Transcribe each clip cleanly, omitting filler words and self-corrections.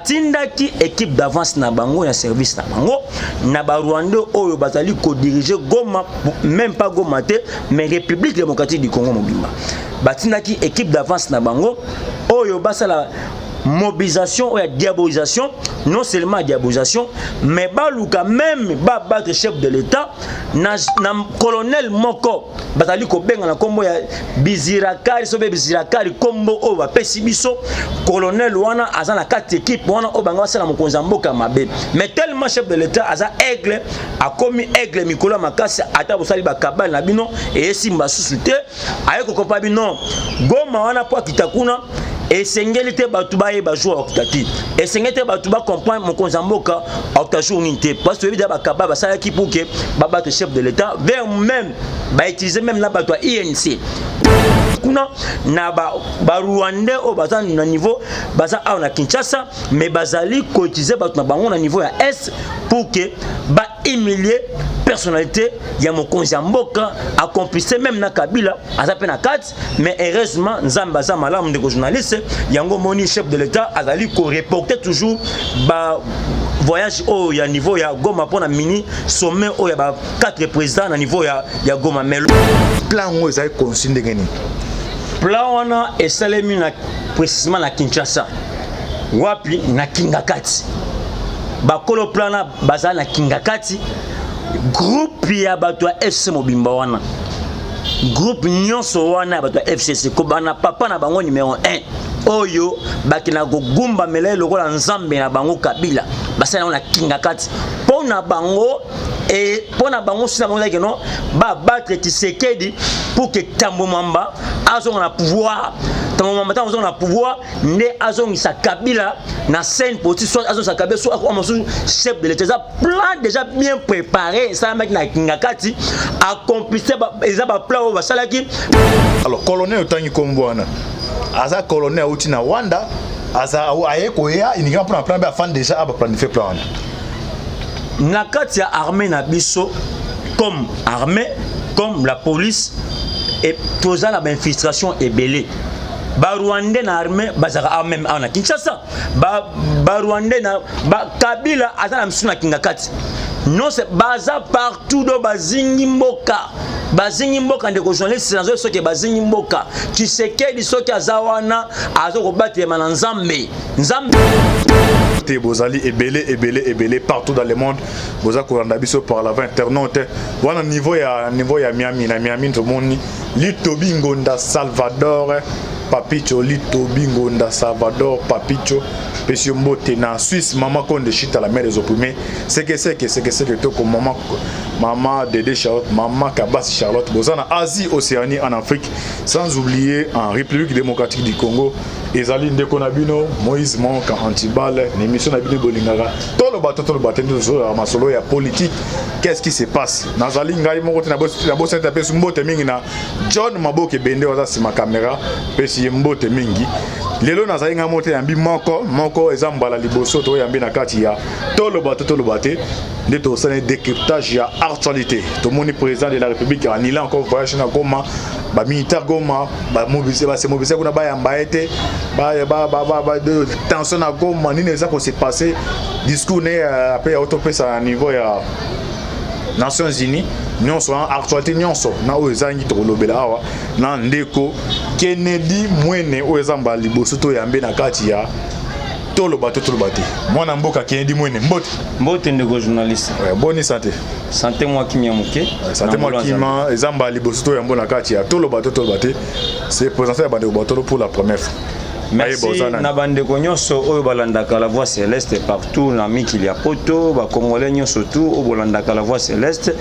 Batindaki équipe d'avance na bango ya service na bango na Barwandais oyo bazali kodiriger Goma, même pas Goma te, mais République démocratique du Congo mobimba. Batindaki équipe d'avance na bango oyo basala mobilisation oyo ya diabolisation. Non seulement diabolisation, mais baluka même babattre chef de l'État na colonel moko bazali kobenga na nkombo ya Bizirakari. So mpe Bizirakari, nkombo oyo bapesi biso, colonel wana aza na kati équipe wana oyo bango basala mokonzi ya mboka mabe. Mais tellement chef de l'État aza aigle, akomi aigle mikolo ya makasi, ata bosali bakabale na bino eyesimba susu te. Aye kokopa bino Goma wana mpo akita kuna. Esengeli te bato bayeba jour akokita te, esengeli te bato bacomprendre mokonzi ya mboka akokita jour nini te, parce toyebi deja bakaba basalaki pour que babattre chef de l'État vers même bautiliser même na bato ya UNC kuna na Barwandais oyo baza na niveau, baza awa na Kinshasa, mais bazali koutiliser bato na bango na niveau ya Est pour que bahumilie personnalité ya mokonzi ya mboka, acomplice même na Kabila aza mpe na kati. Mais heureusement, Nzambe aza malamu, ndeko journaliste. Yango moni chef de l'État azali koreporter toujours ba voyage oyo ya niveau ya Goma mpona mini sommet oyo ya ba quatre présidents na niveau ya Goma. Mais Plan yango ezali conçu ndenge nini? Plan wana esalemi na précisément na Kinshasa. Wapi? Na Kingakati. Bakolo plan na bazala na Kingakati, groupe ya bato ya FC mobimba wana, groupe nyonso wana ya bato ya FCC, kobana papa na bango numéro 1 oyo bakendaka kogumbamela ye lokola nzambe na bango, Kabila. Basali yango na Kingakati mpo na bango e mpo na bango si na bango ezalaki no babattre Tshisekedi pour que Tambo Mwamba azonga na pouvoir. Tambo Mwamba, ntango azonga na pouvoir, nde azongisa Kabila na scène politique, soit azongisa Kabila, soit akoma mosusu chef de l'État. Eza plan déjà bien préparé, esalamaki na Kingakati, accomplissé. Eza baplan oyo basalaki. Alors, colonel otangi nkombo wana, aza colonel auti na Rwanda, aza aye koya uniquement mpona plan mpe afandi déjà abaplanifie plan wana? Na kati ya armée na biso, comme armée, comme la police, e toza na bainfiltration ebele. Barwandais na armée bazalaka awa, même awa na Kinshasa. Barwandais na Kabila aza na misusu na Kingakati. Non, baza partout, do bazingi mboka, bazingi mboka. Ndeko journaliste, nazoyi soki bazingi mboka. Tshisekedi soki aza wana, aza kobatelema na Nzambe, Nzambe. Te, bozali ebele, ebele, ebele partout dans le monde, boza kolanda biso par la voie internaute wana, niveau ya Miami. Na Miami tomoni Litobi Ngonda Salvador Papicho, Litobi Ngonda Salvador Papicho, pesi yo mbote. Na Suisse, mama Konde Shita, la mère des opprimés, sekeseke sekeseke toko, mama, mama Dede Charlotte, mama Kabasi Charlotte. Boza na Asie, Océanie, en Afrique, sans oublier en République démocratique du Congo. Ezali ndeko na bino Moïse Monka Antibal na émission na bino bolingaka, Toloba to toloba te. Nde tozolaka masolo ya politique, qu'est-ce qui se passe. Nazali ngai moko te, nabosani te, apesi mbote mingi na John Maboke Bende oyo aza nsima caméra, pesi ye mbote mingi. Lelo nazali ngai moko te, yambi moko moko, eza mbala liboso toyambi na kati ya Toloba to toloba te, nde tosali décryptage ya actualité. Tomoni président de la République anila encore voyage na Goma. Bamilitaire Goma base mobiliser kuna, bayamba ye te. Tension na Goma, nini eza kose passer? Discours ne après ya otopesa na niveau ya Nations unies, nyonso actualité nyonso na oyo ezangi, tokolobela awa na ndeko Kennedy Mwene oyo eza mbala liboso toyambe na kati ya Toloba to toloba te. Mwana mboka Kennedy Mwene, mbote. Mbote, ndeko journaliste. Ouais, boni santé? Santé mwa kimia moke. Santé mwa kima. Eza mbala liboso toyambo na kati ya Toloba to toloba te. C'est présenté ya bandeko batolo pour la première fois. Merci na bandeko nyonso oyo balandaka La Voix Céleste partout na mikili ya Poto, Bacongolais nyonso tu oyo bolandaka La Voix Céleste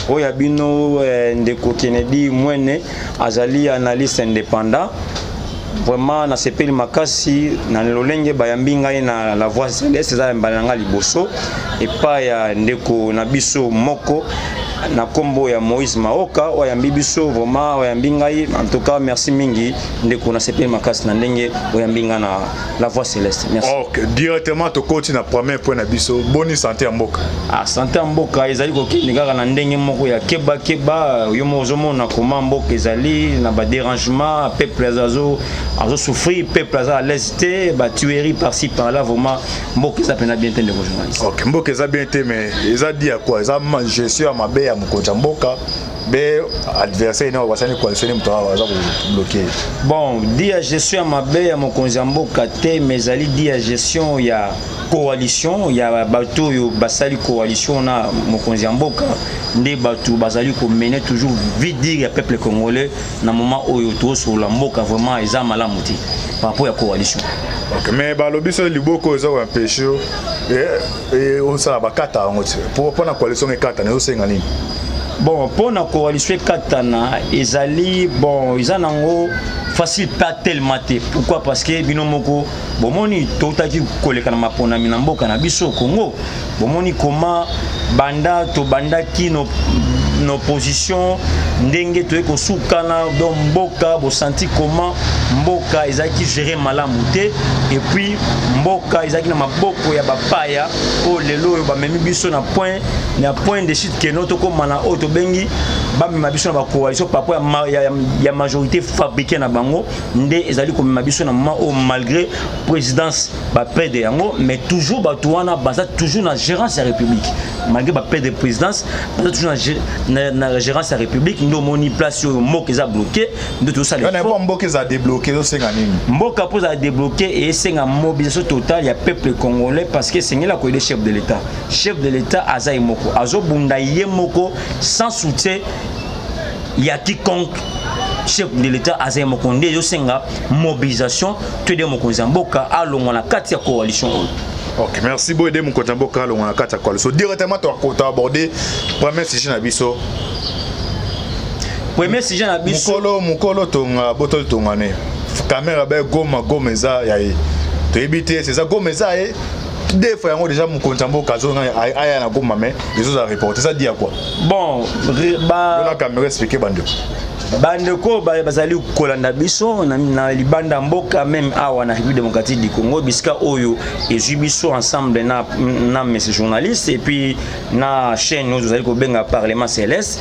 oyo ya bino, ndeko Kennedy Mwene, azali analyste indépendant. Vraiment nasepeli makasi na lolenge bayambi ngai na La Voix Céleste. Eza mbala na ngai liboso epai ya ndeko na biso moko. Na nkombo ya Moïse Maoka oyo ayambi biso, vraiment oyambi ngai, en tout cas merci mingi ndeko, nasepeli makasi na ndenge oyambi ngai na La Voix Céleste. Merci. Ok, directement tokoti na premier point na biso. Boni santé ya mboka? Ah, santé ya mboka ezali kokende kaka na ndenge moko ya kebakeba. Yo moko ozomona koma mboka ezali na badérangement, peuple azosouffrir, peuple aza à l'aise te, batuerie par-ci par-là. Vraiment mboka eza mpenza bien te, ndeko journaliste. Ok, mboka eza bien te, mais eza dû à quoi? Eza gestion ya mabe ya mokonzi ya mboka be adversaire ne basali coalition ne moto aza kobloquer? Bon, dû ya gestion ya mabe ya mokonzi ya mboka te, mais ezali dû ya gestion ya coalition ya bato oyo basali coalition na mokonzi ya mboka. Nde bato bazali komener toujours vie dure ya peuple congolais. Na moment oyo tozosolola, mboka vraiment eza malamu te par rapport ya coalition. Ok, mais balobi so liboko eza koempêcher osala bakata yango te. Mpona coalition ekatana, ezosenga nini? Bon, mpo na coalition ekatana, ezali bon, eza nango facile, pas tellement te. Pourquoi? Parce que bino moko bomoni, totaki koleka na maponami na mboka na biso Congo. Bomoni koma banda tobandaki na opposition, ndenge toye kosukana. Donc mboka bosanti koma mboka ezalaki géré malamu te, et puis mboka ezalaki na maboko ya bapaya oyo lelo oyo bamemi biso na point de chute keno tokóma na oyo tobengi bamema biso na bacoalition par rapport ya majorité fabriqué na bango. Nde ezali komema biso na moment oyo, malgré présidence baperdre yango, mais toujours bato wana baza toujours na gérance ya République. Malgré baperdre présidence, baza toujours na gérance ya République. Nde omoni place oyo mboka eza bloqué, nde tozosala. Mpo mboka eza débloqué, ezosenga nini? Mboka mpo ezala débloqué, esenga mobilisation totale ya peuple congolais, parce que esengeli akoaider chef de l'État. Chef de l'État aza ye moko, azobunda ye moko sans soutien ya quiconque. Chef de l'État aza ye moko, nde ezosenga mobilisation toaider mokonzi ya mboka alongwa na kati ya coalition oyo. Ok, merci. Boaider mokonzi ya mboka alongwa na kati ya coalition. Directement toaborder premier sujet na biso. Premier sujet na biso. Mokolo tonga botoli tonga ne Kamerhe be Goma. Goma eza ya ye, toyebi te eza Goma eza ye. Deux fois yango déjà mokonzi ya mboka azonga aya na Goma, mais ezozala reporté. Eza dû à quoi? Bon, ba na caméra, expliquer bandeko. Bandeko bazali kolanda biso na libanda ya mboka, même awa na République démocratique du Congo, bisika oyo ezwi biso ensemble na monsieur journaliste et puis na chaîne oyo tozali kobenga Parlement Céleste,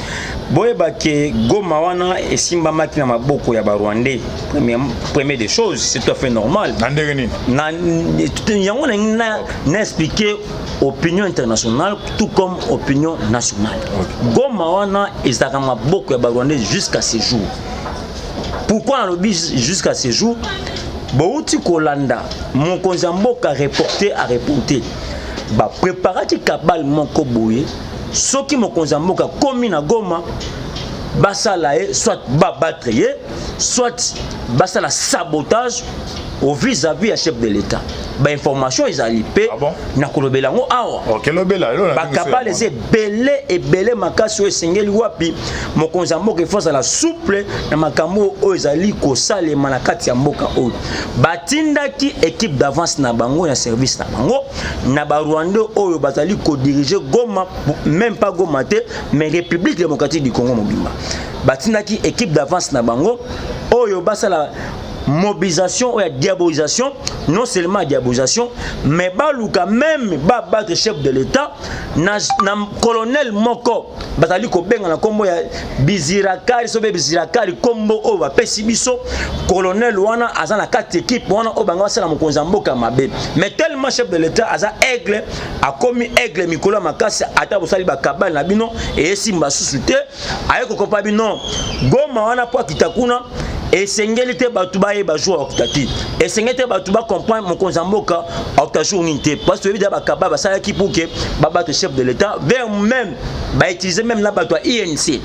boyeba ke Goma wana esimbamaki na maboko ya Barwandais. Première des choses, c'est tout à fait normal. Na ndenge nini? Na yango na expliquer opinion internationale tout comme opinion nationale. Goma wana ezalaka maboko ya Barwandais jusqu'à ce jour. Pourquoi nalobi jusqu'à ce jour? Bouti kolanda mokonzi ya mboka reporté areporté, bapréparaki cabale moko boye. Soki mokonzi ya mboka komi na Goma, basala ye soit babattre ye, soit basala sabotage au vis-à-vis ya chef de l'État. Bainformation ezali mpe. Ah bon? Na kolobela yango awa. Ok, lobela lelo na ndenge so ya Bakabale eza ebele ebele makasi oyo esengeli wapi mokonzi ya mboka efo azala souple na makambo oyo ezali kosalema na kati ya mboka oyo. Batindaki équipe d'avance na bango na service na bango na Barwandais oyo bazali kodiriger Goma, même pas Goma te, mais République démocratique du Congo mobimba. Batindaki équipe d'avance na bango oyo basala mobilisation oyo ya diabolisation. Non seulement ya diabolisation, mais baluka même babattre chef de l'État na colonel moko bazali kobenga na nkombo ya Bizirakari. So mpe Bizirakari, nkombo oyo bapesi biso, colonel wana aza na kati équipe wana oyo bango basala mokonzi ya mboka mabe. Mais tellement chef de l'État aza aigle, akomi aigle mikolo ya makasi, ata bosali bakabale na bino eyesimba susu te. Aye kokopa bino Goma wana mpo akita kuna, esengeli te bato bayeba jour akita te, esengeli te bato bacomprendre mokonzi ya mboka akita jour nini te, parce toyebi deja bakaba basalaki pour ke babattre chef de l'État vers même bautiliser même na bato ya UNC.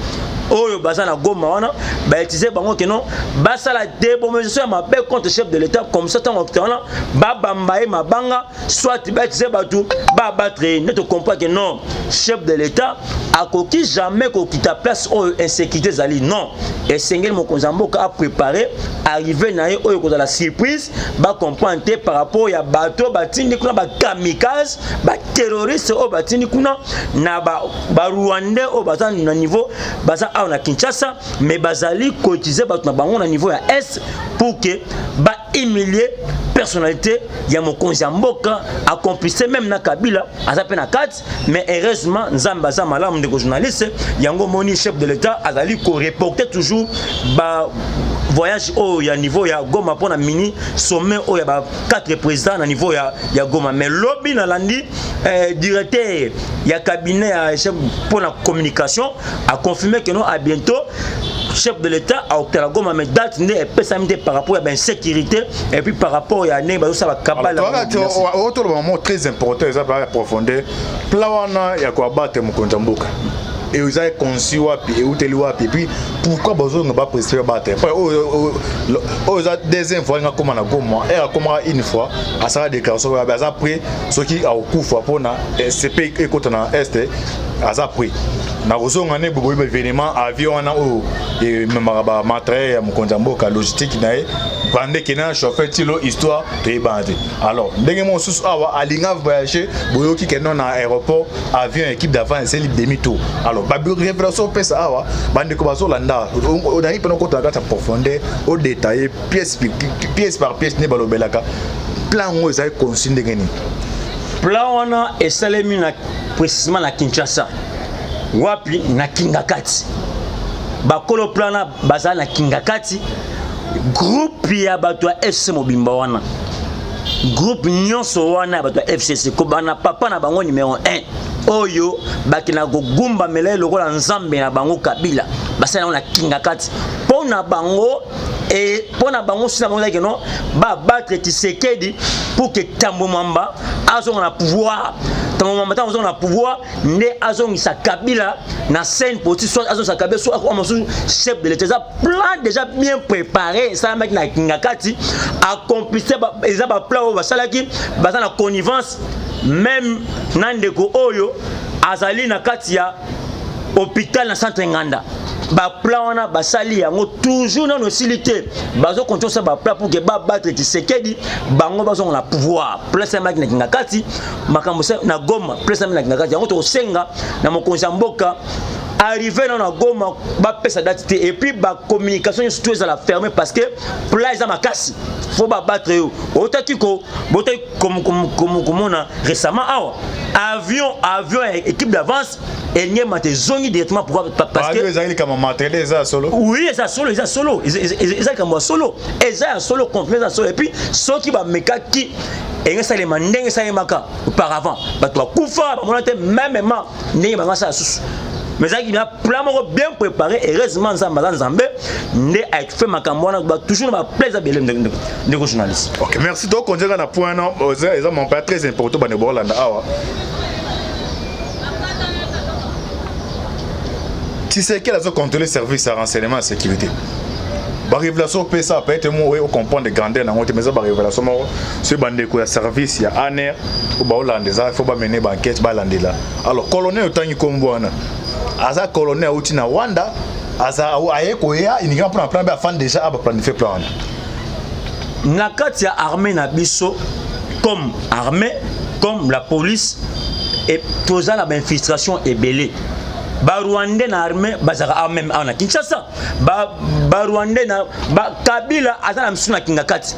Oyo baza na Goma wana, bautiliser bango que non, basala démobilisation ya mabe contre chef de l'État. Comme ça, ntango akita wana, babamba ye mabanga, soit bautiliser bato babattre ye. Nde tocomprend que non, chef de l'État akoki jamais kokita place oyo insécurité ezali. Non, esengeli mokonzi ya mboka apréparé arrivée na ye oyo kozala surprise, bacomprendre te par rapport ya bato batindi kuna, bakamikaze, baterroriste oyo batindi kuna na barwandais oyo baza na niveau, baza awa na Kinshasa, mais bazali koutiliser bato na bango na niveau ya Est pour que bahumilie personnalité ya mokonzi ya mboka, accomplice même na Kabila aza mpe na kati. Mais heureusement, Nzambe aza malamu, ndeko journaliste. Yango moni chef de l'État azali koreporter toujours ba voyage oyo ya niveau ya Goma mpona mini sommet oyo ya ba quatre présidents na niveau ya Goma. Mais lobi nalandi directeur ya cabinet ya chef mpona communication aconfirme que non, à bientôt chef de l'État aokutala Goma, mais date nde epesami te par rapport ya bainsécurité et puis par rapport ya ndenge bazosala bakabala. Otoloba mot très important, eza ya profondeur. Plan wana ya koabattre mokonzi ya mboka eza conçu wapi? Euteli wapi? Et puis pourquoi bazonga baprécipe battre? Oyo eza deuxième fois nga akóma na Goma. Ere akomaka une fois, asala déclaration, aza prêt soki akokufa mpona cp ekota na Est, aza prêt na kozonga. Nde boboyi baévénement, avion wana oyo ememaka bamatériel ya mokonzi ya mboka, logistique na ye, bande ekende na chauffeur tilo, histoire toyebana te. Alors ndenge mosusu awa alinga voyage, boyoki kende na aéroport, avion équipe d'avant esali demi tour. Alors barévélation opesa awa, bandeko bazolanda, onangi mpena okota na kati ya profondeur, odétaille pièce, pièce par pièce, nde balobelaka plan yango ezali conçu ndenge nini? Plan wana esalemi na précisément na Kinshasa. Wapi? Na Kingakati. Bakolo plan wana bazala na Kingakati, groupe ya bato ya FC mobimba wana, groupe nyonso wana ya bato ya FCC, kobana papa na bango numéro 1 oyo bakendaka kogumbamela ye lokola nzambe na bango Kabila, basali yango na Kingakati mpo na bango. E mpo na bango, si na bango ezalaki no babattre Tshisekedi pour que Tambo Mwamba azonga na pouvoir. Tambo Mwamba, ntango azonga na pouvoir, nde azongisa Kabila na scène politique, soit azongisa Kabila, soit akoma mosusu chef de l'État. Eza plan déjà bien préparé, esalamaki na Kingakati, accomplissé. Eza baplan oyo basalaki, baza na connivence même na ndeko oyo azali na kati ya hôpital na centre Nganda. Baplan wana basali yango toujours, nano esili te, bazokontinue osala baplan pour que babattre Tshisekedi, bango bazonga na pouvoir. Plan esalamaki na Kingakati, makambo na Goma, plan esalamaki na Kingakati. Yango tokosenga na mokonzi ya mboka, arrivé nano na Goma, bapesa date te, et puis bacommunication nyonso to ezala fermé, parce que plan eza makasi, faut babattre yo. Otaki ko botaki komona récemment awa, avion ya équipe d'avance elingi te, ezongi directement. Pourquoi? Parce que ezali likambo matériel, eza ya solo? Oui, eza solo, eza solo, eza likambo ya solo, eza ya solo, confirmé, eza solo. Et puis soki bamekaki, enge esalema ndenge esalemaka auparavant, bato bakufa, bamona te mêmement ndenge bango asala susu. Mais ezalaki na plan moko bien préparé. Heureusement, Nzambe aza Nzambe, nde afe makambo wana. Toujours na baplace ebele, ndeko journaliste. Ok, merci. Tokonzeka na point no eza mon père très important. Bande bolanda awa, Tshisekedi azocontrôler service ya renseignement ya sécurité. Barévélation opesa, peut-être mo oyo ocomprendre grandeur nango te, mais eza barévélation moko soki bandeko ya service ya ANR oyo baolanda, eza faut bamene baenquête, balandela. Alors colonel otangi nkombo wana, aza colonel auti na Rwanda, aza aye koya uniquement mpona plan mpe afandi déjà abaplanifie plan wana. Na kati ya armée na biso, comme armée, comme la police, e toza na bainfiltration ebele. Barwandais na armée bazalaka awa, même awa na Kinshasa. Barwandais na Kabila aza na misu na Kingakati.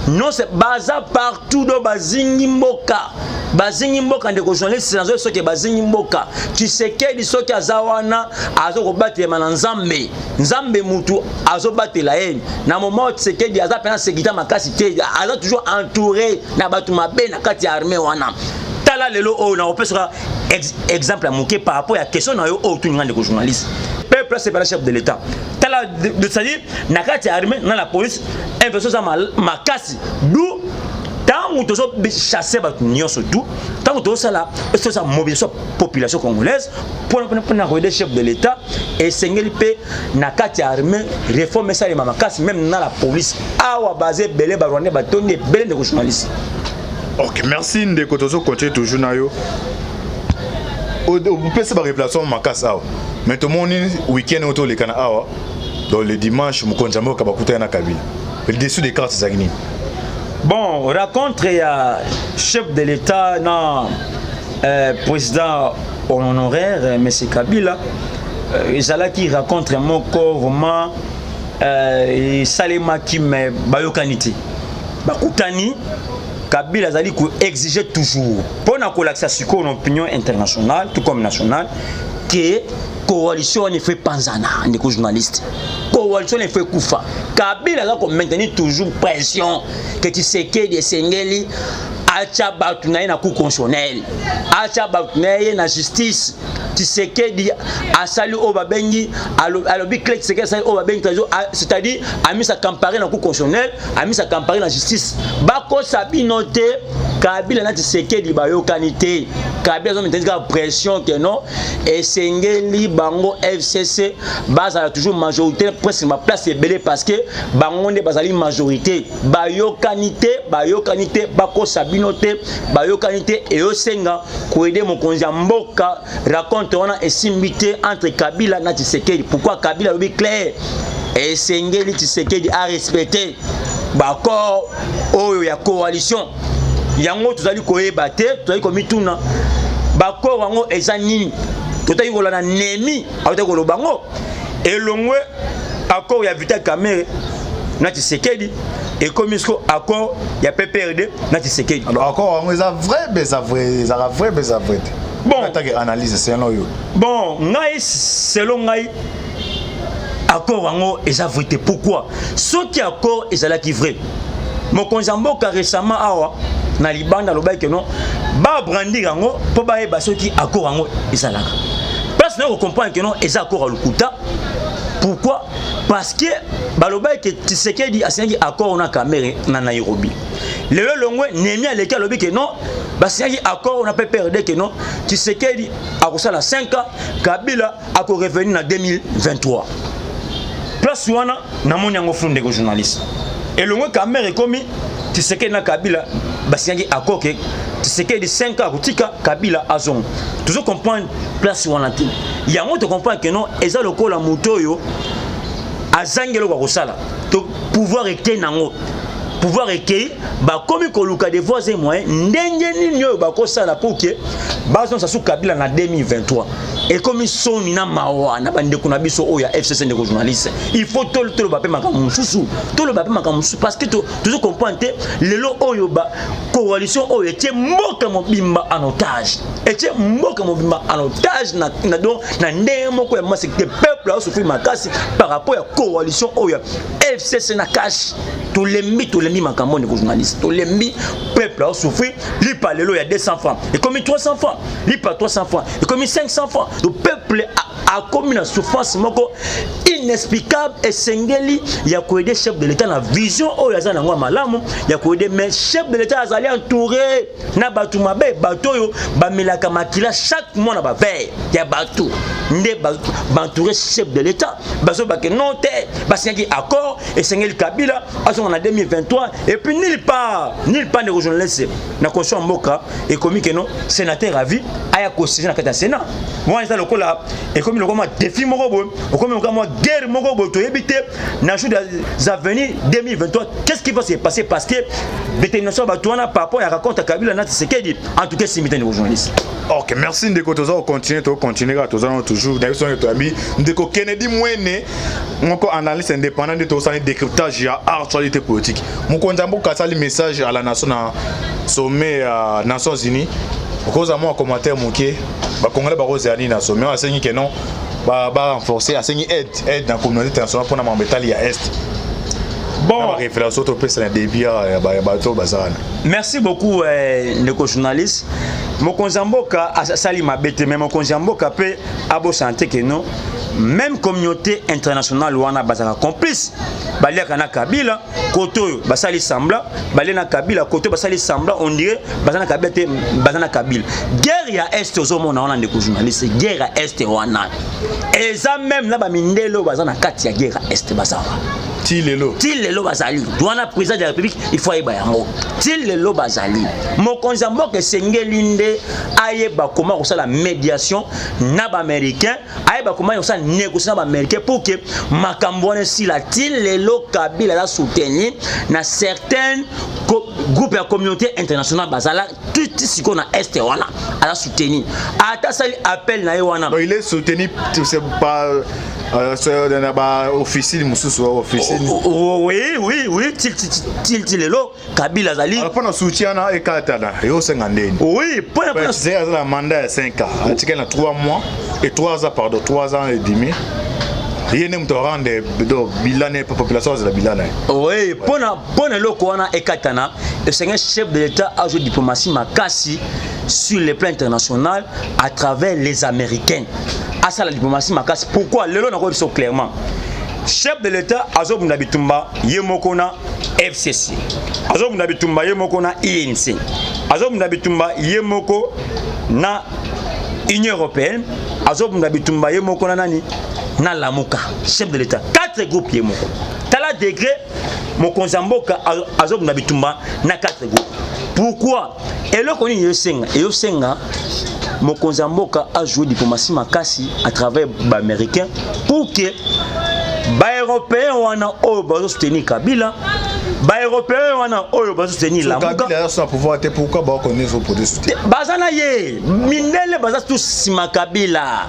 Non, baza partout, do bazingi mboka, bazingi mboka. Ndeko journaliste, nazoyi soki bazingi mboka, Tshisekedi soki aza wana, aza kobatelema na Nzambe. Nzambe mutu azobatela ye. Na moment oyo Tshisekedi aza mpena sécurité makasi te, aza toujours entouré na bato mabe na kati ya armée wana. Tala lelo oyo, nakopesaka exemple ya moke par rapport ya question na yo oyo otuninga, ndeko journaliste. Peuple asepela chef de l'État. Tala, c'est-à-dire na kati ya armée na la police, inflation eza makasi, du Ntango tozochasse bato nyonso tout, ntango tozosala tosala mobilisation ya population congolaise mpona koaider chef de l'État, esengeli mpe na kati ya armée réforme esalema makasi, même na la police. Awa baza ebele, Barwandais batondi ebele, ndeko journaliste. Ok, merci ndeko. Tozocontinue toujours na yo. Opesi barévélation makasi awa, mais tomoni week-end oyo toleka na awa, donc le dimanche, mokonzi ya mboka bakutani na Kabila. Le dessus des cartes ezalaki nini? Bon, rencontre ya chef de l'État na président honoraire monsieur Kabila, ezalaki rencontre moko vraiment esalemaki, mais bayokani te. Bakutani, Kabila azali koexige toujours mpo na kolakisa sikoyo na opinion internationale tout comme nationale ke coalition wana efo epanzana. Ndeko journaliste, coalition wana efo ekufa. Kabila aza komaintenir toujours pression ke Tshisekedi esengeli atya bato na ye na Cour constitutionnelle, atya bato na ye na justice. Tshisekedi asali oyo babengi, alobi clé, Tshisekedi asali oyo babengi, c'est-à-dire amisa campare na Cour constitutionnelle, amisa campare na justice. Bakosa bino te, Kabila na Tshisekedi bayokani te. Kabila azomaintenir kaka pression ke non, esengeli bango FCC bazala toujours majorité, presque baplace ebele, parce que bango nde bazali majorité. Bayokani te, bayokani te, bakosa bino te, bayokani te. Eyosenga koaider mokonzi ya mboka. Rencontre wana esimbi te entre Kabila na Tshisekedi. Pourquoi? Kabila alobi clair, esengeli Tshisekedi arespecte baaccord oyo ya coalition. Yango tozali koyeba te, tozali komituna baaccord yango eza nini. Totaki kolanda Nemi, awutaki koloba yango elongwe accord ya Vital Kamerhe na Tshisekedi, ekomi siko accord ya PPRD na Tshisekedi. Alors, accord yango eza vrai mpe eza vrai, ezalaka vrai mpe eza vrai te? Bon. Atake analyse selon oyo. Bon, ngai, selon ngai, accord yango eza vrai te. Pourquoi? Soki accord ezalaki vrai, mokonzi ya mboka récemment awa na libanda alobaki ke non, babrandir yango mpo bayeba soki accord yango ezalaka. Place na kocomprendre ke non, eza accord ya lokuta. Pourquoi? Parce que balobaki ke Tshisekedi asignaki accord na Kamerhe na Nairobi. Lelo longwe, Nemi aleki, alobi ke non, basignaki accord na PPRD ke non, Tshisekedi akosala 5 ans, Kabila akorevenir na 2023. Place wana namoni yango flou, ndeko journaliste. Elongwe Kamerhe, ekomi Tshisekedi na Kabila basignaki accord ke Tshisekedi 5 ans akotika, Kabila azonga. Tozo comprendre place wana te. Yango tocomprendre ke non, eza lokola moto oyo azangi eloko ya kosala to pouvoir ekei nango, pouvoir ekei, bakomi koluka des voies et moyens ndenge nini oyo bakosala pour ke bazongisa su Kabila na 2023. Ekomi soni na mawa na bandeko na biso oyo ya FCC. Ndeko journaliste, il faut toloba mpe makambo mosusu, toloba mpe makambo mosusu, parce que tozo comprendre te. Lelo oyo ba coalition oyo etie mboka mobimba en otage, etie mboka mobimba en otage na donc na ndenge moko ya maseki te. Peuple azosouffrir makasi par rapport ya coalition oyo ya FCC na CACH. Tolembi, tolembi makambo, ndeko journaliste, tolembi. Peuple azosouffrir. Lipa lelo ya 200 francs ekomi 300 francs, lipa 300 francs ekomi 500 francs. Donc peuple akomi na souffrance moko inexplicable. Esengeli ya koaider chef de l'État na vision oyo aza nango ya malamu ya koaider, mais chef de l'État azali entouré na bato mabe, bato oyo bamelaka makila chaque mois na baverre ya bato nde baentouré chef de l'État. Bazobake non te, basignaki accord, esengeli Kabila azonga na 2023. Et puis nulle part, nulle part, ndeko journaliste, na constitution ya mboka ekomi ke non, sénateur à vie aya kosiéger na kati ya Sénat. Wana eza lokola ekomi lokola mwa défi moko boye, okomi lokola mwa guerre moko boye. Toyebi te na jour des avenir 2023 qu'est-ce qui va se passer, parce que détermination ya bato wana par rapport ya rencontre ya Kabila na Tshisekedi, en tout cas esimbi te, ndeko journaliste. Ok, merci ndeko. Toza kocontinue, tokocontinue kaka, toza nano toujours na biso. Toyambi ndeko Kennedy Mwene moko, analyste indépendant, nde tozosala décryptage ya actualité politique. Mokonzi ya mboka asali message à la nation na sommet ya Nations Unies. Okozala mwa commentaire moke? Bakongolais bakozela nini na sommet oyo? Asengi ke non, barenforcer, asengi aide na communauté internationale mpona makambo etali ya Est. Bon, baréférence topesa na début ya bato baza wana. Merci beaucoup, ndeko journaliste. Mokonzi ya mboka asali mabe te, mais mokonzi ya mboka mpe abosana te ke non, Même communauté internationale wana bazalaka complice, baliaka na Kabila. Kote oyo basali semblant balia na Kabila, kote oyo basali semblant, on dirait baza na Kabila te, baza na Kabila. Guerre ya Est ozomona wana, ndeko journaliste, guerre ya Est wana eza même na bamindele oyo baza na kati ya guerre ya Est, baza wana. Ti lelo? Ti lelo bazali wana. Président de la République, il faut ayeba yango. Ti lelo bazali. Mokonzi ya mboka esengeli nde ayeba koma kosala médiation na Baaméricain, ayeba koma kosala négociation na Baaméricain pour que makambo wana esila. Ti lelo Kabila aza soutenu na certaines groupe ya communauté internationale. Bazala ti sikoyo na Est wana, aza soutenu. Ata asali appel na ye wana. Donc il est soutenu, c'est pas na baofficine mosusu, officine. Oui, ti lelo Kabila azali. Alors, mpona soutien wana ekatana, eosenga ndeni? Oui, mpona Aza na mandat ya 5 ans, atikali na 3 mois et 3 ans, pardon, 3 ans et demi. Ye nde moto arendre do bilan ne, population azela bilan na ye. Oui, mpona eloko wana ekatana, esengeli chef de l'État ajoue diplomatie makasi sur le plan international à travers les Américains. Asala diplomatie makasi. Pourquoi? Lelo nakoyebi biso clairement, chef de l'État azobunda bitumba ye moko na FCC, azobunda bitumba ye moko na UNC, azobunda bitumba ye moko na Union européenne, azobunda bitumba ye moko na nani, na Lamuka. Chef de l'État, quatre groupes ye moko. Tala degré mokonzi ya mboka azobunda bitumba na quatre groupes. Pourquoi? Eloko nini eyosenga? Eyosenga mokonzi ya mboka ajoue diplomatie makasi à travers Baaméricain pour que Baeuropéen wana oyo bazosoutenir Kabila, Baeuropéen wana oyo bazosoutenir Lamuka. Kabila aza na pouvoir te, pourquoi bakonezi opode soutien? Baza na ye. Mindele baza tu nsima Kabila,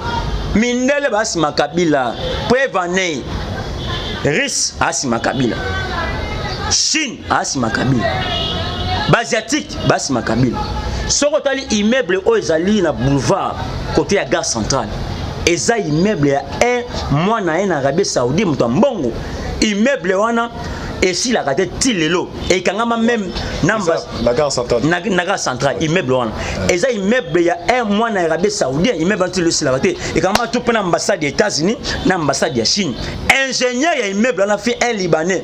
mindele baza nsima Kabila. Preuve ane, Russe asima Kabila, Chine asima Kabila, Baasiatique basima Kabila. Soki otali immeuble oyo ezali na boulevard côté ya gare centrale, eza immeuble ya un mwana ye na Arabie Saoudi, moto ya mbongo. Immeuble wana esilaka te ti lelo, ekangama même na La gare centrale? Na gare centrale. Immeuble wana eza immeuble ya un mwana ya Arabie Saoudien. Immeuble wana ti lelo esilaka te, ekangama tu mpe na ambassade ya États-Unis, na ambassade ya Chine. Ingénieur ya immeuble wana fi un Libanais.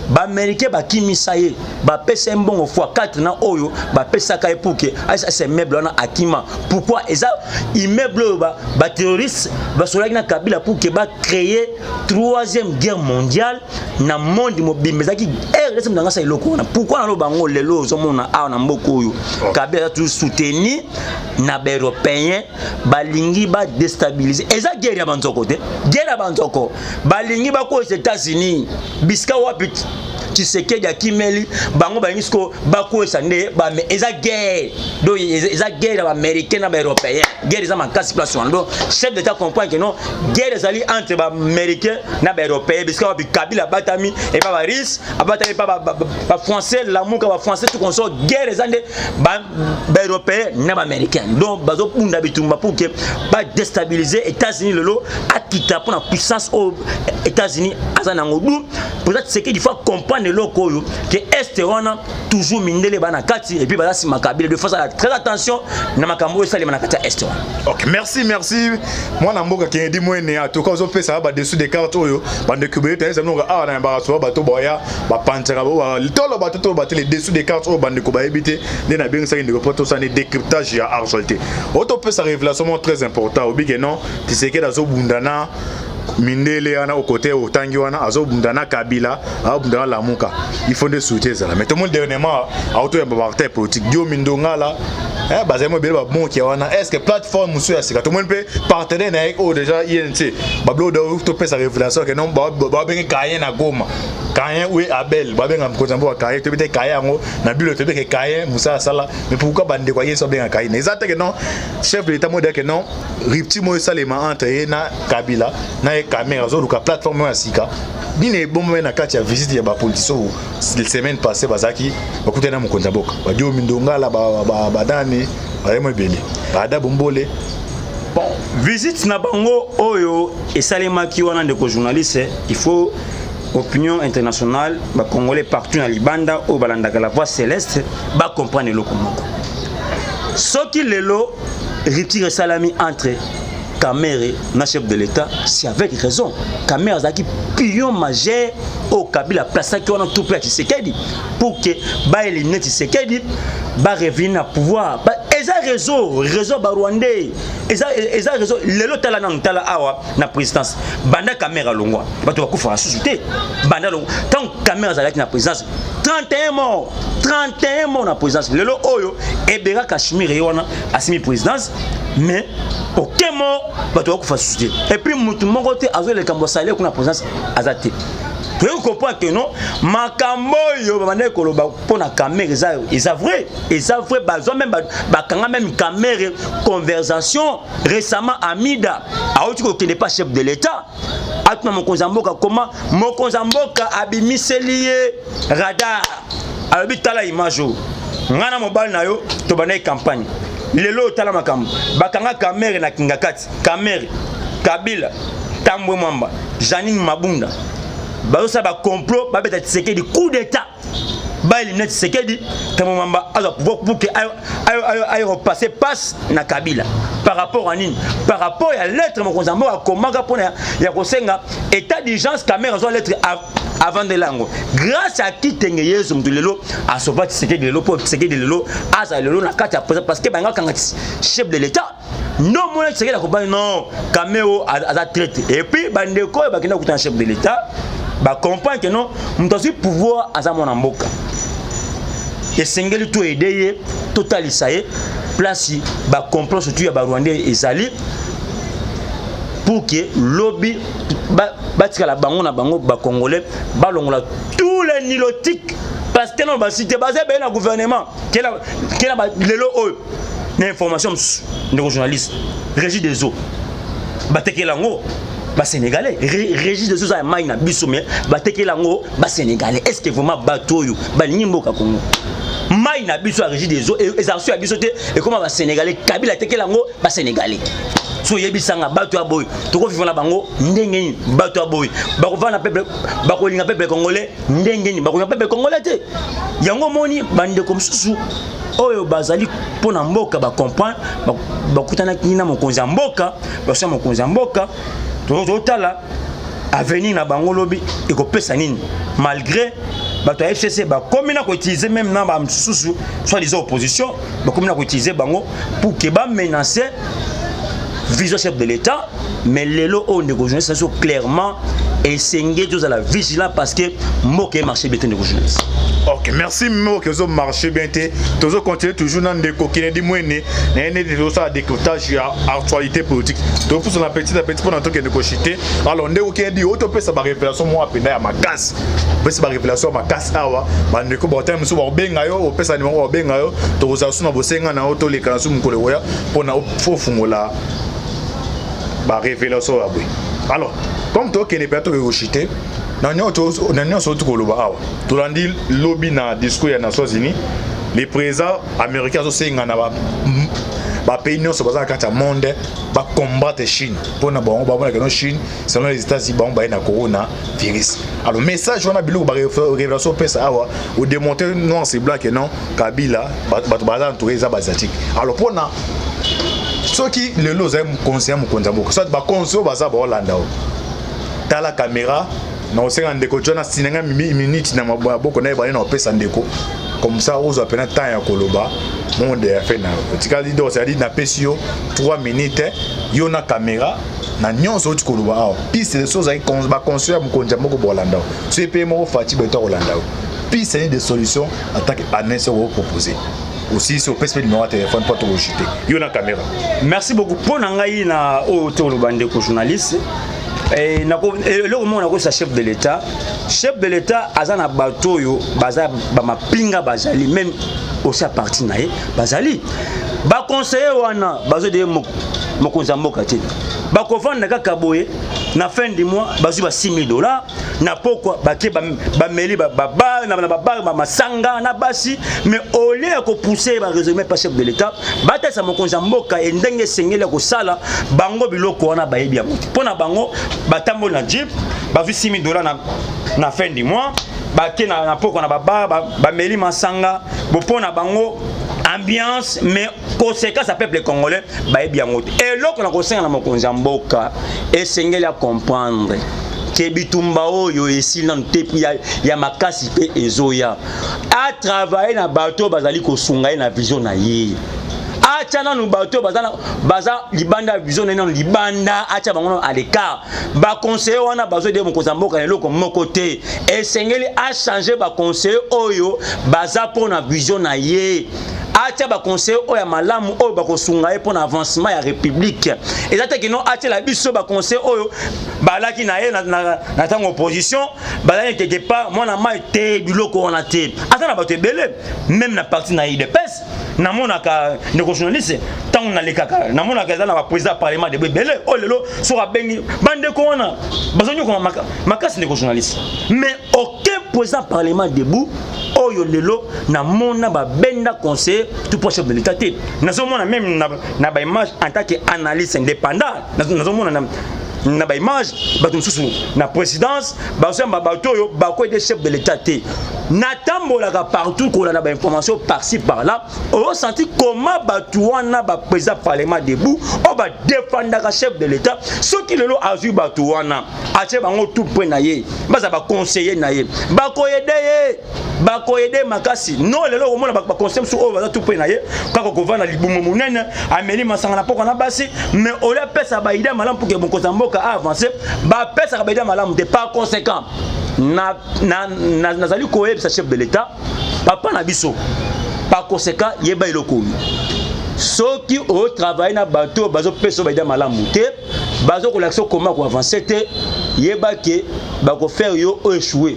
Baaméricain bakimisa ye, bapesa ye mbongo fois 4 na oyo bapesaka ye pour que asa immeuble wana akima. Pourquoi? Eza immeuble oyo baterroriste basolaki na Kabila pour que bacréer troisième guerre mondiale na monde mobimba. Ezalaki RDC moto angasa eloko wana. Pourquoi naloba yango? Lelo ozomona awa na mboka oyo, Kabila aza toujours soutenu na Baeuropéen. Balingi badéstabiliser. Eza guerre ya banzoko te, guerre ya banzoko. Balingi bakoyesa États-Unis bisika wapi Tshisekedi akimeli bango. Balingi siko bakwesa nde eza guerre. Donc eza guerre ya Baaméricain na Baeuropéen. Guerre eza makasi place wana. Donc chef d'État comprend que non, guerre ezali entre Baaméricain na Baeuropéen. Bisika wapi Kabila abatami epa Barusse, abatami epa Bafrançais, Lamuka, Bafrançais, tout consort. Guerre eza nde Baeuropéen na Baaméricain. Donc bazobunda bitumba pour que badéstabiliser États-Unis. Lelo akita mpona puissance oyo États-Unis aza nango. Du président Tshisekedi faut comprendre eloko oyo que Est wana toujours mindele bana kati et puis baza nsima Kabila. De façon très attention na makambo oyo esalema na kati ya Est wana. Ok, merci, merci, mwana mboka Kennedy Mwene. En tout cas ozopesa badessous de carte oyo bandeko ebele tayesa mnoka awa na yambaka soba bato boya bapanzaka tolo bato toloba te. Les dessous de carte oyo bandeko bayebi te nde nabengisaki ndeko mpo tosala décryptage ya actualité oyo. Topesa révélation moko très important. Obi ke non, Tshisekedi azobunda na mindele wana, okote otangi wana, azobunda na Kabila, azobunda na Lamuka. Il faut nde soutien ezala. Mais tomoni dernièrement aotoyamba baacteur politique Diomi Ndongala, bazali mo ebele bamokia wana. Est ce que plateforme mosusu ya sika? Tomoni mpe partenaire na ye oyo déjà UNC, babiloko topesa révélation ke non, babenge Caïn na Goma, Caïn ou Abel, babenga mokonzi ya mboka Caïn. Toyebi te Caïn yango na bilo, toyebi ke Caïn mosala asala. Mais pourquoi bandeko aye so abenga Caïn? Eza te ke non, chef de l'État moko ke non, rupture moko esalema entre ye na Kabila na ye Kamerhe, azoluka plateforme oyo ya sika. Nini ebombami na kati ya visite ya bapoliticien oyo semaine passée bazalaki bakutani na mokonzi ya mboka, Badiomi Ndongala, badani bayemo ebele, baada Bombole? Bon, visite na bango oyo esalemaki wana, ndeko journaliste, il faut opinion internationale, Bacongolais partout na libanda oyo balandaka La Voix Céleste bacomprendre eloko moko. Soki lelo rupture esalami entre Kamerhe na chef de l'État, c'est avec raison. Kamerhe azalaki pion majeur oyo Kabila aplasaki wana tout près ya Tshisekedi pour que baélimine Tshisekedi, barevenir na pouvoir. Eza réseau barwandais, eza réseau. Lelo tala nanu, tala awa na présidence, banda Kamerhe alongwa, bato bakufaka susu te. Banda longwa, ntango Kamerhe azalaki na présidence, 31 morts, 31 morts na présidence. Lelo oyo Ebera Kashmir ye wana asimi présidence, mais aucun mort, bato bakufa susu te. Et puis motu moko te azoleka mosali kuna présidence aza te. Toyei comprendre que non, makambo oyo babandaki koloba mpo na Kamerhe eza vrai, eza vrai. Bazwa même, bakanga même Kamerhe, conversation récemment. Amida awuti kokende pa chef de l'État, atuna mokonzi ya mboka koma mokonzi ya mboka abimiseli ye radar, alobi: "Tala image oyo, ngai na mobali na yo tobandaki campagne. Lelo otala makambo, bakanga Kamerhe na kinga kati. Kamerhe, Kabila, Tambwe Mwamba, Janine Mabunda bazosala bacomplot, babeta Tshisekedi coup d'État, baélimine Tshisekedi, Tambwe Mwamba azwa pouvoir pour que aye repasser passe na Kabila." Par rapport à nini? Par rapport ya lettre mokonzi ya mboka akomaka mpona ya kosenga état d'urgence. Kamerhe azwa lettre avant de lango. Grâce à Kitenge Yezu, moto lelo asauva Tshisekedi lelo, mpo Tshisekedi lelo azala lelo na kati ya président, parce que banga kanga chef de l'État. No mona Tshisekedi akobani non, Kamerhe aza traître. Et puis bandeko oyo bakenda kokutana chef de l'État, bacomprendre que non, moto azwi pouvoir aza mwana mboka, esengeli to aider ye, totalisa ye place bacomplot surtout ya barwandais ezali, pour que lobi batikala bango na bango bacongolais, balongola tous les nilotiques, parce que non, basite baza ebele na gouvernement. Kela lelo oyo na information mosusu, ndeko journaliste, Régie des eaux batekela yango basénégalais. Régie des eaux eza ya mai na biso, mais batekela yango basénégalais. Est ce que vraiment bato oyo balingi mboka Congo? Mai na biso ya Régie des eaux ezala so ya biso te, ekóma basénégalais. Kabila atekela yango basénégalais. So oyebisanga, bato ya boye tokovivre na bango ndenge nini? Bato ya boye bakovanda peuple, bakolinga peuple congolais ndenge nini? Bakolinga peuple congolais te. Yango omoni bandeko mosusu oyo bazali mpo na mboka bacomprendre, bakutanaki na mokonzi ya mboka, basoya mokonzi ya mboka. Totala avenir na bango lobi ekopesa nini, malgré bato ya FCC bakomi na koutiliser même na bamosusu soit disant opposition, bakomi na koutiliser bango pour que bamenace vision chef de l'État. Mais lelo oyo, ndeko journaliste, so clairement esengeli tozala vigilant, parce que mboka emarché bien te, ndeko journaliste. Ok, merci. Mboka ezomarché bien te. Tozocontinue toujours na ndeko Kennedy Mwene na ye neti tozosala décryptage ya actualité politique. Topusana petit à petit mpona tokende koshite. Alors ndeko Kennedy, oyo topesa barévélation moko mpenza ya makasi, opesa barévélation ya makasi awa. Bandeko baotala mosusu bakobenga yo, opesa nimero, bakobenga yo. Tokozala su na bosenga na yo, toleka na su mokolo ekoya mpona ofungola barévélation ya boye. Alors comme tokende mpenza, tokoki koshite na nyonso oti koloba awa. Tolandi lobi na discours ya Nations unies, le président américain azosenga na bapays nyonso baza na kati ya monde bacombattre Chine, mpona bango bamonaka no Chine, selon les États-Unis, bango baye na corona virus. Alors message wana, biloko barévélation opesa awa, odémontre noir sur blanc que non, Kabila, bato baza entouré eza baasiatique. Alors mpona soki lelo ozali conseiller mokonzi ya mboka, soit baconseil oyo baza baolanda o, tala caméra na osenga ndeko John asinanga minute na maboko na ye bane na opesa ndeko, comme ça ozwa mpena temps ya koloba monde ya fe na yo otikali. Donc c'est-à-dire napesi yo 3 minutes, yo na caméra, na nyonso oti koloba awa. Piste so ozali baconseil ya mokonzi ya moko bolanda o, so epe moko Fatshi Béton kolanda o, piste de solution en tant que année okopropose aussi, si opesi mpe numéro ya téléphone mpo tokochite, yo na caméra. Merci beaucoup. Mpo na ngai na oyo toloba, ndeko journaliste, eloko moko nakosa chef de l'État: chef de l'État aza na bato oyo baza bamapinga, bazali même aussi à partir na ye, bazali baconseiller wana bazodeye mokonzi ya mboka te. Bakovanda kaka boye, na fin du mois bazwi ba 6000 dollars, na pokwa bake bameli na babar bamasanga na basi. Mais au lieu ya kopousse baraisonnement pa chef de l'État, batalisa mokonzi ya mboka e ndenge esengeli ya kosala bango biloko wana, bayebi yango te. Mpo na bango, batamboli na jeep, bazwi 6000 dollars na fin du mois, bake na pokwa na babar, bameli masanga bo. Mpo na bango Ambiance, mais conséquence ya peuple congolais bayebi yango te. Eloko na kosenga na mokonzi ya mboka, esengeli ya comprendre ke bitumba oyo esili nanu te, ya makasi mpe ezoya. Atravaille na bato oyo bazali kosunga ye na vision na ye. Atya nanu bato oyo baza libanda ya vision na ye nanu libanda, atya bango nanu à l'écart. Baconseiller wana bazoaider mokonzi ya mboka na eloko moko te. Esengeli achanger baconseiller oyo baza mpo na vision na ye, atia baconseiller oyo ya malamu, oyo bakosunga ye mpo na avancement ya république. Eza te kino atiela biso baconseiller oyo balaki na ye na ntango opposition, bazali quelque part mwana mai te. Biloko wana te. Aza na bato ebele, même na parti na UDPS. Namonaka, ndeko journaliste, ntango nalekaka, namonaka eza na baprésident ya parlement debout ebele oyo lelo soki abengi bandeko wana, bazonyokama makasi, ndeko journaliste. Mais aucun président parlement debout oyo lelo namona babenda conseiller tout proche chef de l'État te. Nazomona même na baimage, en tant que analyste indépendant, nazomona na baimage bato mosusu na présidence bazoyamba bato oyo bakoaider chef de l'État te. Natambolaka partout kolanda bainformation par-ci par-là, osenti comment bato wana, baprésident parlement debout oyo badefendaka chef de l'État, soki lelo azwi bato wana, atie bango tout près na ye, baza baconseiller na ye, bakoaider ye, bakoaider makasi. No lelo okomona baconseiller mosusu oyo baza tout près na ye, kaka kovanda, libumu monene, ameli masanga na poko na basi, mais oyo apesa baidées malamu pour ke mokonzi ya mboka aavance, bapesaka baidées malamu te. Par conséquent, nazali koyebisa chef de l'État, papa na biso, par conséquent, yeba eloko oyo: soki otravaille na bato oyo bazopesa oyo baidées malamu te, bazokolakisa okoma koavance te, yeba ke bakofaire yo oéchouer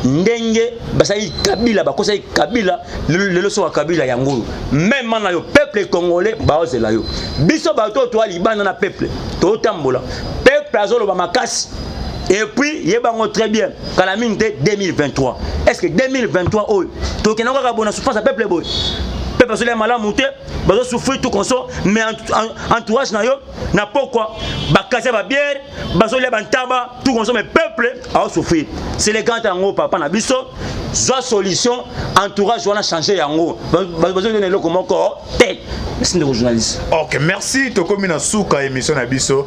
ndenge basali Kabila, bakosaki Kabila. Lelo soka Kabila yango oyo meme na yo, peuple congolais baozela yo. Biso bato oyo toa libanda na peuple, totambola, peuple azoloba makasi. Et puis yebango très bien, kala mingi te, 2023. Est ce que 2023 oyo tokenda kaka bona souffrance ya peuple boye? Peuple azolia malamu te, bazosouffrir, tout consort, mais entourage na yo na pokwa bakasi ya babière, bazolia bantaba, tout consort, mais peuple aosouffrir. C'est le grand yango. Papa na biso, zwa solution. Entourage wana, change yango, bazoliona eloko moko te. Merci, ndeko journaliste. Ok, merci. Tokomi na suka émission na biso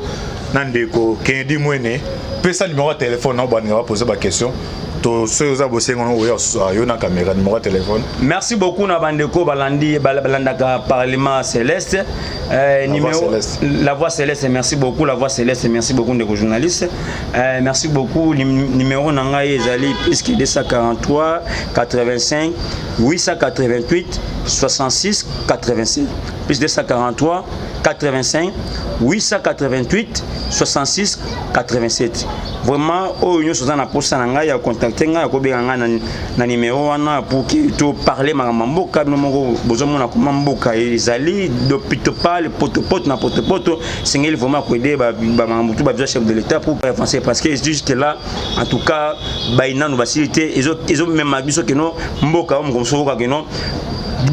na ndeko Kennedy Mwene. Pesa numéro ya téléphone na baninga bapose baquestion to soki oza bosengo na oya yo na caméra, numéro ya téléphone. Merci beaucoup na bandeko balandi, balandaka Parlement Céleste, La numéro, Voix Céleste. La Voix Céleste, merci beaucoup. La Voix Céleste, merci beaucoup, ndeko journaliste, merci beaucoup. Numéro na ngai ezali plus que 243 85 888 66 87, plus 243 85 888 66 87. Vraiment, oyo nyonso oza na posa na ngai ya contacte ngai, ya kobenga ngai na numéro wana pour ke toparle makambo ya mboka. Bino moko bozomona koma mboka ezali dopitopale, potopoto na potopoto. Esengeli vraiment koaider bamakambo tu bavision chef de l'État pour avancer, parce que jusque là, en tout cas, bainanu basili te. Ezomema biso keno mboka oyo mokomoso oyoka keno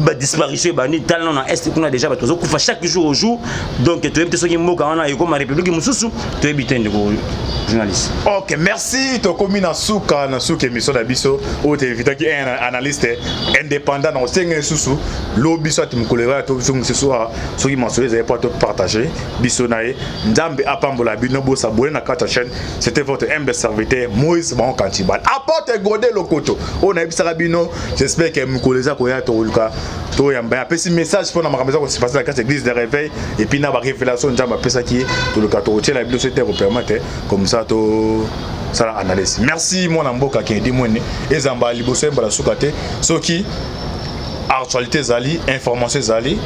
badisparition ebandi. Tala nano na Est kuna, déjà bato bazokufa chaque jour au jour. Donc toyebi te soki mboka wana ekoma république mosusu, toyebi te, ndeko journaliste. Ok, merci. Tokomi na suka émission na biso oyo toinvitaki un analyste indépendant. Na kosenga lisusu lobi so ati mokolo eya, tobiso mosusu awa, soki masolo ezali mpo topartage biso na ye. Nzambe apambola bino, bosabone na kati ya chaîne. C'était votre humble serviteur Moïse Bango Kantibal, apporte Gode Lokoto oyo nayebisaka bino. J'espère ke mokolo eza koya, tokoluka toyamba ye, apesi message mpona makambo eza kosepase na kati ya église de réveil, et puis na barévélation Nzambe apesaki ye. Toluka tokotiela bino so te kopermettre comme ça tosala analyse. Merci, mwana mboka Kennedy Mwene. Ezamba liboso, yembala suka te. Soki actualité ezali, information ezali,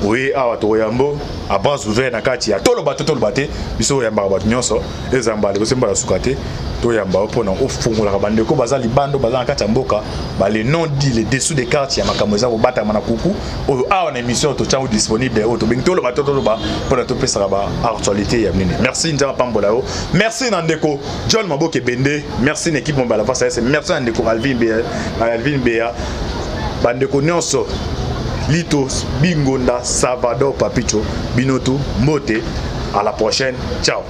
oye awa, tokoyambo à bras ouvert na kati ya Toloba to Toloba te. Biso oyambaka bato nyonso. Ezamba liboso, mbala suka te. Toyamba yo mpona ofungolaka bandeko baza libanda, baza na kati ya mboka, bale non dit le dessous des cartes ya makambo eza kobatama na kuku oyo. Awa na émission totyango disponible oyo tobengi Toloba to Toloba, mpona topesaka baactualité ya minene. Merci, Nzambe apambola yo. Merci na ndeko John Maboke Bende, merci na équipe mobala face, merci na ndeko Alvin Bea, Alvin Bea, bandeko nyonso, Lito Bingonda, Salvador Papicho, bino tu mbote. À la prochaine, ciao.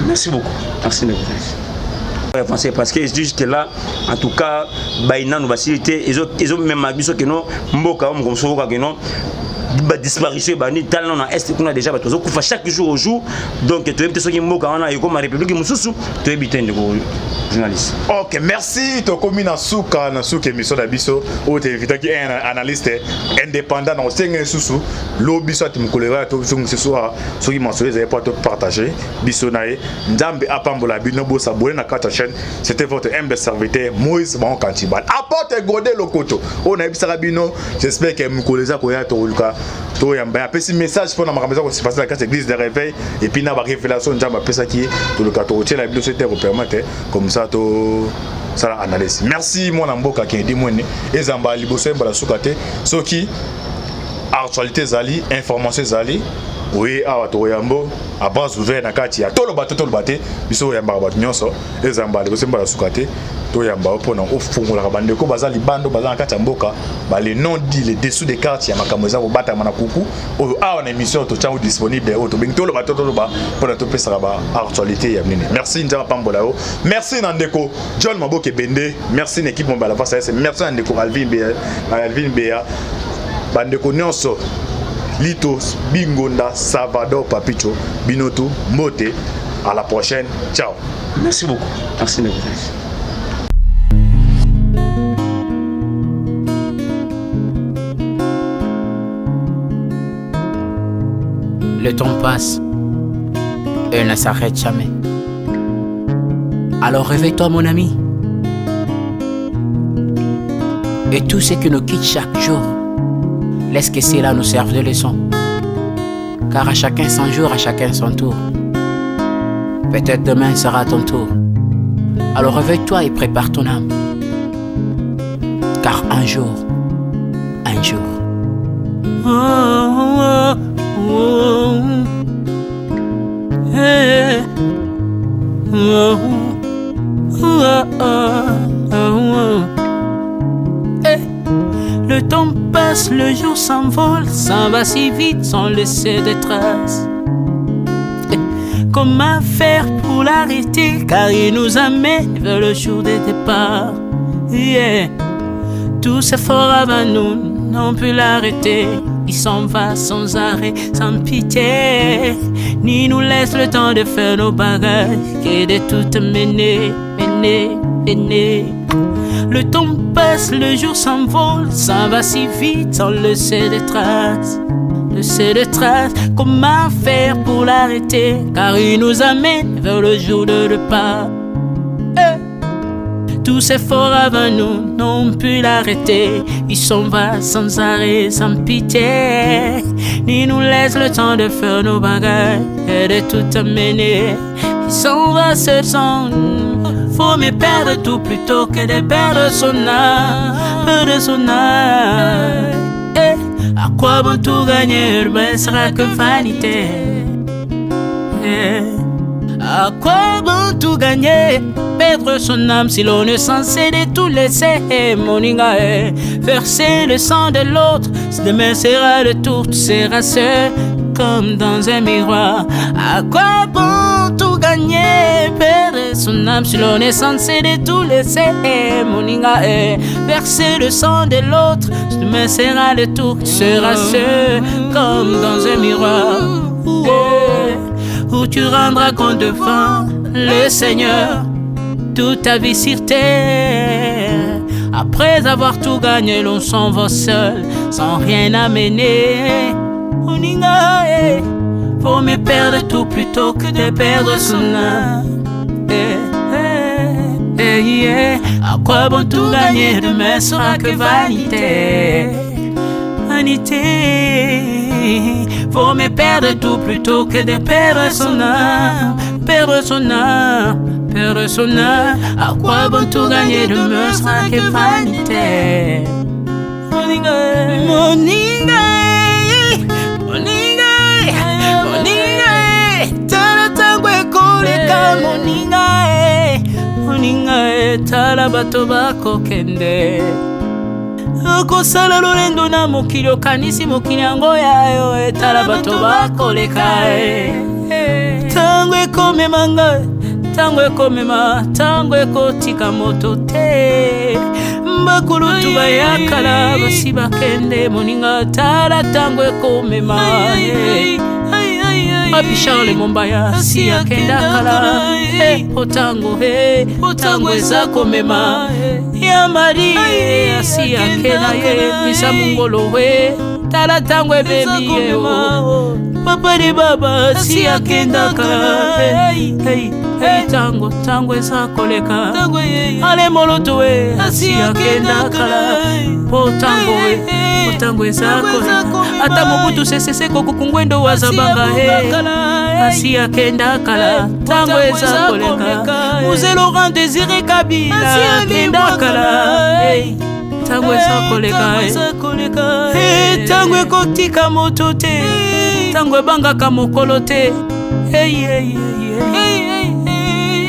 Merci beaucoup, merci ndeko français, parce que jusque là, en tout cas, bainanu basili te. Ezomema biso keno mboka oyo mokomoso oyoka keno. Ba disparition ebandi, tala nano na Est kuna, déjà bato bazokufa chaque jour au jour. Donc toyebi te soki mboka wana ekoma république mosusu, toyebi te, ndeko journaliste. Ok, merci. Tokomi na suka émission na biso oyo toinvitaki un analyste indépendant. Na osenga lisusu lobi so ati mokolo eya, tozongisa so soki masolo ezali mpo topartage biso na ye. Nzambe apambola bino, bosabone na kati ya chaîne. C'était votre humble serviteur Moïse Bango Kantibal, apporte Gode Lokoto oyo nayebisaka bino. J'espère que mokolo eza koya, tokoluka toyamba, apesi message mpona makambo eza kose passer na kati ya église de réveil et puis na barévélation Nzambe apesaki ye. Toluka tokotiela bino so te kopermettre comme ça tosala analyse. Merci mwana mboka Kennedy Mwene. Ezamba liboso, yembala suka te. Soki actualité ezali, information ezali, oye awa, tokoyambo à bras ouvert na kati ya Toloba te Toloba te. Biso oyambaka bato nyonso. Ezamba liboso, embala suka te. Toyamba yo mpona ofungolaka bandeko baza libanda, baza na kati ya mboka, bale non dit le dessous des cartes ya makambo eza kobatama na kuku oyo. Awa na émission totyango disponible oyo tobengi Toloba te Toloba, mpona topesaka ba actualité ya minene. Merci, Nzambe apambola yo. Merci na ndeko John Maboke Bende, merci na équipe mobala face, merci na ndeko Alvin Bea, Alvin Bea, bandeko nyonso, Lito Bingonda, Salvador Papicho, bino tu mbote. À la prochaine, ciao. Merci beaucoup, merci ndeko. Le temps passe et ne s'arrête jamais. Alors réveille-toi, mon ami. Et tout ce qui nous quitte chaque jour, laisse que cela nous serve de leçon. Car à chacun son jour, à chacun son tour. Peut-être demain sera ton tour. Alors réveille-toi et prépare ton âme. Car un jour, un jour. Oh. Hey. Oh. Hey. Le temps passe, le jour s'envole, s'en va si vite sans laisser de traces. Eh, comment faire pour l'arrêter? Car il nous amène vers le jour des départs. Yeah. Tous ces forts avant nous n'ont pu l'arrêter. Il s'en va sans arrêt, sans pitié. Ni nous laisse le temps de faire nos bagages, que de tout mener, mener, mener. Le temps passe, le jour s'envole, s'en va si vite sans laisser de traces. Laisser de traces, comment faire pour l'arrêter? Car il nous amène vers le jour de départ. Eh. Tous ces forts avant nous n'ont pu l'arrêter. Il s'en va sans arrêt, sans pitié. Ni nous laisse le temps de faire nos bagages et de tout amener. Il s'en va seul sans. Faut mieux perdre tout plutôt que de perdre son âme. Perdre son âme. Eh, à quoi bon tout gagner, mais sera que vanité. Eh, à quoi bon tout gagner, perdre son âme si l'on est censé de tout laisser? Moninga, eh, verser le sang de l'autre, demain sera le tour, tu seras seul comme dans un miroir. À quoi bon tout gagner, perdre son âme si l'on est censé de tout laisser? Moninga, eh, verser le sang de l'autre, demain sera le tour, tu seras seul comme dans un miroir. Eh, où tu rendras compte devant le Seigneur toute ta vie sur terre. Après avoir tout gagné, l'on s'en va seul, sans rien amener. Moninga, eh, vaut mieux perdre tout plutôt que de perdre son âme. Eh, eh, eh, yeah. À quoi bon tout gagner, demain sera que vanité. Vanité. Vaut mieux perdre tout plutôt que de perdre son âme. Perdre son âme, perdre son âme. À quoi bon tout gagner, demain sera que vanité. Moninga, moninga, moninga, moninga, tala tango ekoleka, moninga, moninga, tala bato bakokende. Okosala lolendo na mokili, okanisi mokili yango ya yo, etala bato bakoleka. Ntango ekomema ngai, ntango ekomema, ntango ekotika moto te. Bakulutu bayakala basi bakende, moninga tala ntango ekomema. Papi Charles Mombaya si akenda kala, po ntango ntango eza komema. Ya Marie asi akenda ye, misa mongolo we, tala ntango ememi ye. Papa de baba si akenda kala, ntango ntango eza koleka. Ale moloto we asi akenda kala, po ntango we, po ntango eza koleka. Ata Mobutu Sese Seko Kuku Ngwendo wazabanga he asi akenda kala, ntango eza koleka. Mzee Laurent Désiré Kabila akenda kala, ntango eza koleka. Ntango ekotika moto te, ntango ebangaka mokolo te.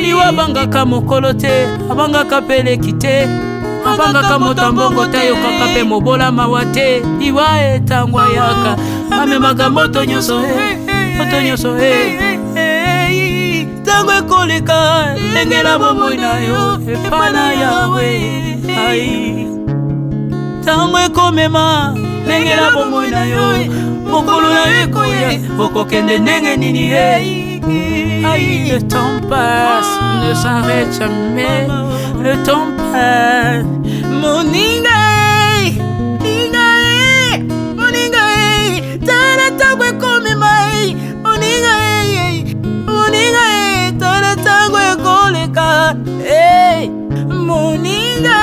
Liwa abangaka mokolo te, abangaka peleki te, abangaka moto ambongo te, ayokaka mpe mobola mawa te. Liwa etango ayaka, amemaka moto nyonso, moto nyonso. Ntango ekoleka, lengela bomoi na yo epa na Yawe. Ai, ntango ekomema, lengela bomoi na yo, mokolo na yo ekoya, okokende ndenge nini ye? Aïe, le temps passe, ne s'arrête jamais. Le temps passe. Moninga, moninga, moninga, tala ntango ekomema. Moninga, moninga, tala ntango ekoleka. Moninga,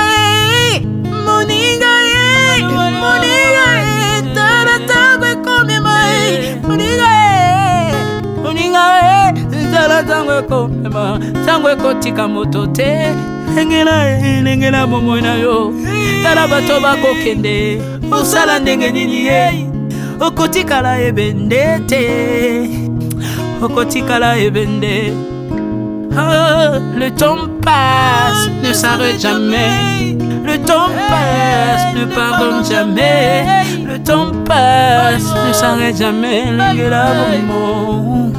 moninga, moninga, tala ntango ekomema. Moninga, moninga, tala ntango ekomema. Ntango ekotika moto te, lengela, lengela bomoi na yo. Tala bato bakokende, osala ndenge nini ye? Okotikala ebende te, okotikala ebende. Oh, le temps passe, ne s'arrête jamais. Le temps passe, ne pardonne jamais. Le temps passe, ne s'arrête jamais. Lengela bomoi.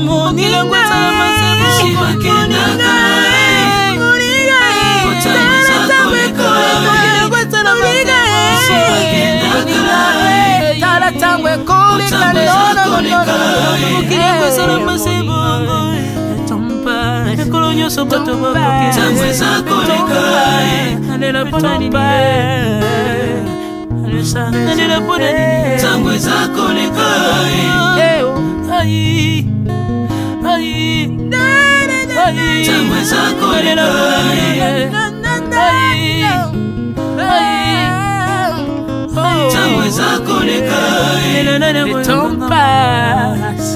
Moninga, tala ntango ekoleka, mokili ekozala masebongo, ekolo nyonso bato bakokenalela mpona nini? Nalela mpona nini? Ntango eza koleka. Ai, ai, Ntango eza koleka. Ai, ai. Ntango eza koleka. Le temps passe.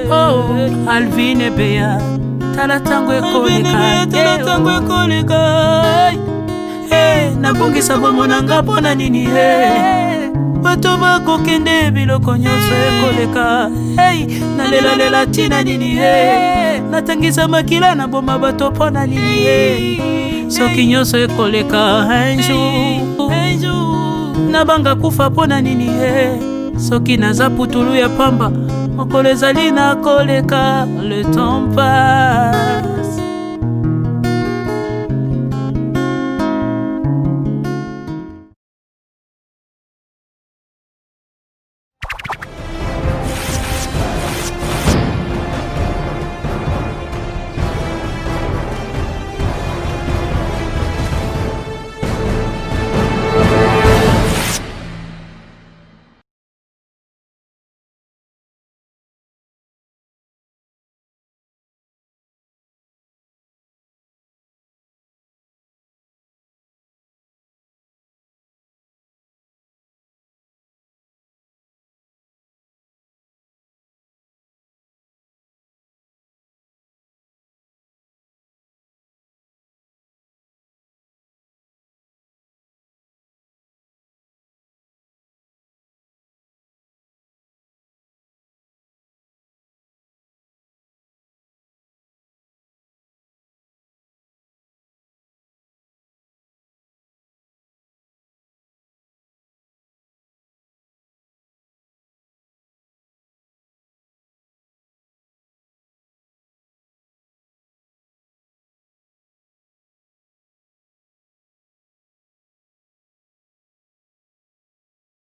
Oh, Alvin Ebeya, tala ntango ekoleka, Tala ntango ekoleka. Nabongisa bomoi na nga mpo na nini? Bato bakokende, biloko nyonso ekoleka. Hey, nalelalela ntina nini? Natangisa makila, naboma bato mpo na nini, soki nyonso ekoleka un jour? Nabanga kufa mpo na nini, soki naza putulu ya pamba? Mokolo ezali na koleka. Le temps passe.